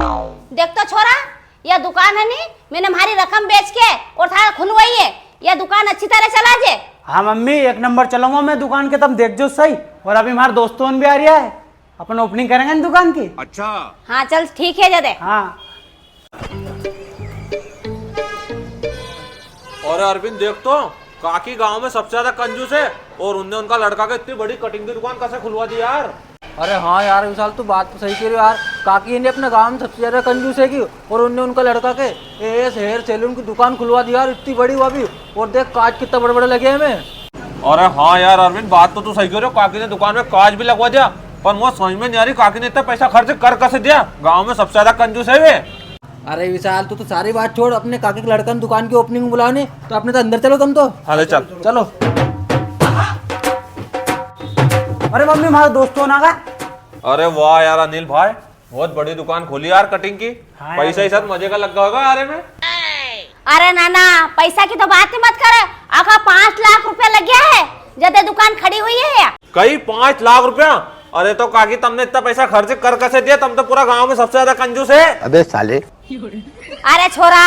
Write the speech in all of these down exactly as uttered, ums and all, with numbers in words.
देख तो छोरा, या दुकान है नी, मैंने म्हारी रकम बेच के और थारा खुलवाई है। या दुकान अच्छी तरह चला जे। हाँ मम्मी, एक नंबर चलाऊंगा मैं दुकान के, तम देख जो सही। और अभी हमारे दोस्तों भी आ रिया है, अपन opening करेंगे ना दुकान की। अच्छा। हाँ चल ठीक है जदे। हाँ। अरे अरविंद देख तो, काकी गांव में सबसे ज्यादा कंजूस है और उनने उनका लड़का के इतनी बड़ी cutting की दुकान कैसे खुलवा दी यार। अरे हाँ यार विशाल, तू बात तो सही कह रही हो यार। काकी ने अपने गांव में सबसे ज्यादा कंजूस है की, और उनने उनका लड़का के एएस हेयर सैलून की दुकान खुलवा दी यार, इतनी बड़ी वो भी। और देख कांच कितना बड़े बड़े लगे हैं में। अरे हाँ यार अरविंद, बात तो तू सही कह रहे हो, काकी ने दुकान में कांच भी लगवा दिया, पर मुझे समझ में नहीं आ रही काकी ने इतना पैसा खर्च कर कैसे दिया। गांव में सबसे ज्यादा कंजूस है वे। अरे विशाल, तू तो सारी बात छोड़, अपने काकी के लड़का ने दुकान की opening में बुलाओ नी, तो अपने तो अंदर चलो तुम तो। हाँ ले चल। चलो। अरे मम्मी, हमारे दोस्तों ना का। अरे वाह यार अनिल भाई, बहुत बड़ी दुकान खोली यार cutting की। हाँ यार, पैसा ही साथ मजे का लग गया होगा यार में। अरे नाना, पैसा की तो बात ही मत करे, आखा पाँच लाख रुपया लग गया है जदे दुकान खड़ी हुई है। कई पाँच लाख रुपया? अरे तो काकी, तमने इतना पैसा खर्च कर कैसे दिया? तम तो पूरा गांव में सबसे ज्यादा कंजूस है। अबे साले। अरे छोरा,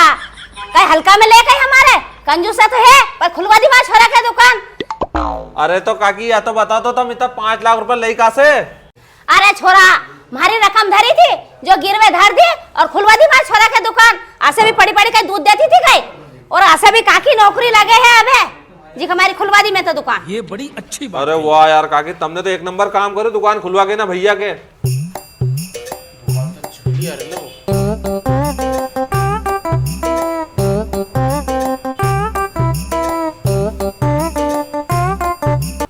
कई हल्का में ले कई हमारे? कंजूस तो है, पर खुलवा दी मारे छोरा के दुकान। अरे तो काकी, या तो बता दो, तम इतना पाँच लाख रुपया ले कहाँ से? अरे छोरा, म्हारी रकम धरी थी जो गिरवे धर दी और खुलवा दी मारे छोरा के दुकान। असे भी पड़ी पड़ी कई दूध देती थी कई, और असे भी काकी नौकरी लगे है अबे, जी हमारी खुलवा दी मैं तो दुकान। ये बड़ी अच्छी बात अरे है। वाह यार काकी, तमने तो एक नंबर काम करो, दुकान खुलवा के ना भैया के।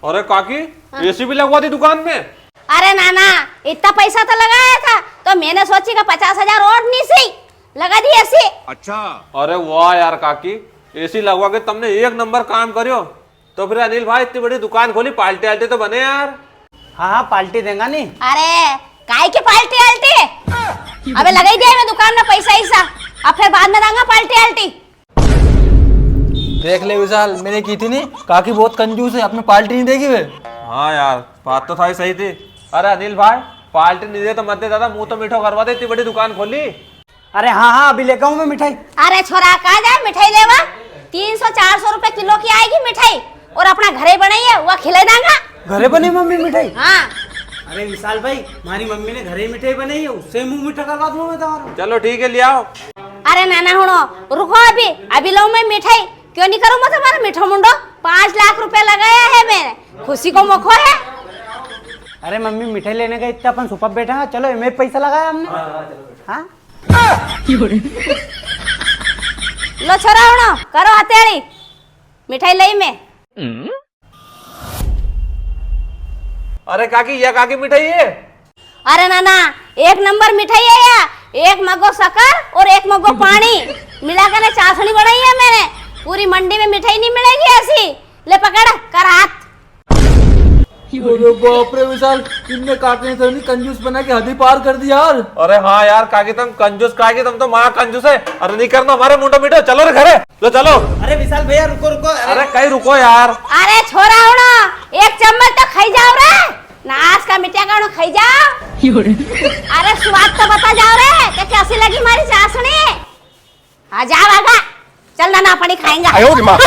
अरे काकी, हाँ। एसी भी लगवा दी दुकान में? अरे नाना, इतना पैसा तो लगाया था, तो मैंने सोची कि पचास हजार और नी सी लगा दी एसी। अच्छा। अरे वाह यार काकी, एसी लगवा के तमने एक नंबर काम करियो। तो फिर अनिल भाई, इतनी बड़ी दुकान खोली, पार्टी आल्टी तो बने यार। हाँ हाँ, पार्टी देंगा नी। अरे, काय की पार्टी आल्टी? अबे लगाई दिया मैं दुकान में पैसा ऐसा, अब फिर बाद में दांगा पार्टी आल्टी। देख ले विशाल, मैंने की थी नी, काकी बहुत कंजूस है, अपने पार्टी नी देगी वे। हाँ यार, बात तो थारी सही थी। अरे अनिल भाई, पार्टी नी दे तो मत दे दादा, मुंह तो मीठो करवा दे, इतनी बड़ी दुकान खोली। अरे हाँ हाँ, अभी लेकर आऊँ मैं मिठाई। अरे छोरा, कहाँ जाए मिठाई लेवा? तीन सौ चार सौ रुपए किलो की आएगी मिठाई, और अपना घरे बनाई है, वो खिले दांगा। घरे बनी मम्मी मिठाई? हाँ। अरे विशाल भाई, हमारी मम्मी ने घरे ही मिठाई बनाई है, उससे मुंह मीठा करवा दूंगा मैं तुम्हारा। चलो ठीक है, ले आओ। अरे नाना हुणो, रुको अभी, अभी लाऊं मैं मिठाई। क्यों नी करूँ मैं तुम्हारा मीठो मुंडो? पाँच लाख रुपए लगाया है मैंने, खुशी को मौको है। अरे मम्मी, मिठाई लेने का इतना अपन सुपर बैठा है, चलो इमें पैसा लगाया हमने। हाँ। लो छोरा हुणो, करो हथेली, मिठाई लई मैं। अरे काकी, या काकी मिठाई है? अरे नाना, एक नंबर मिठाई है या, एक मग्गो शक्कर और एक मग्गो पानी मिला के ने चाशनी बनाई है मैंने। पूरी मंडी में मिठाई नी मिलेगी ऐसी। ले पकड़, कर हाथ। अरे बाप रे विशाल, इनने काकी ने तो नी कंजूस बना के हद ही पार कर दी यार। अरे हाँ यार काकी, तम कंजूस काकी, तम तो महा कंजूस है। अरे नी करना हमारे मुंडो मीठो, चलो रे घरे, लो चलो। अरे विशाल भैया रुको रुको, अरे। अरे कई रुको यार। अरे छोरा हुणो, एक चम्मच तो खाई जाओ रे, नाश का मिट्या का हुणो खाई जाओ। अरे स्वाद तो बता जाओ रे कि कैसी लगी हमारी चाशनी। आ जा बागा, चल ना, ना, पानी खाएंगा। आयो रे माँ।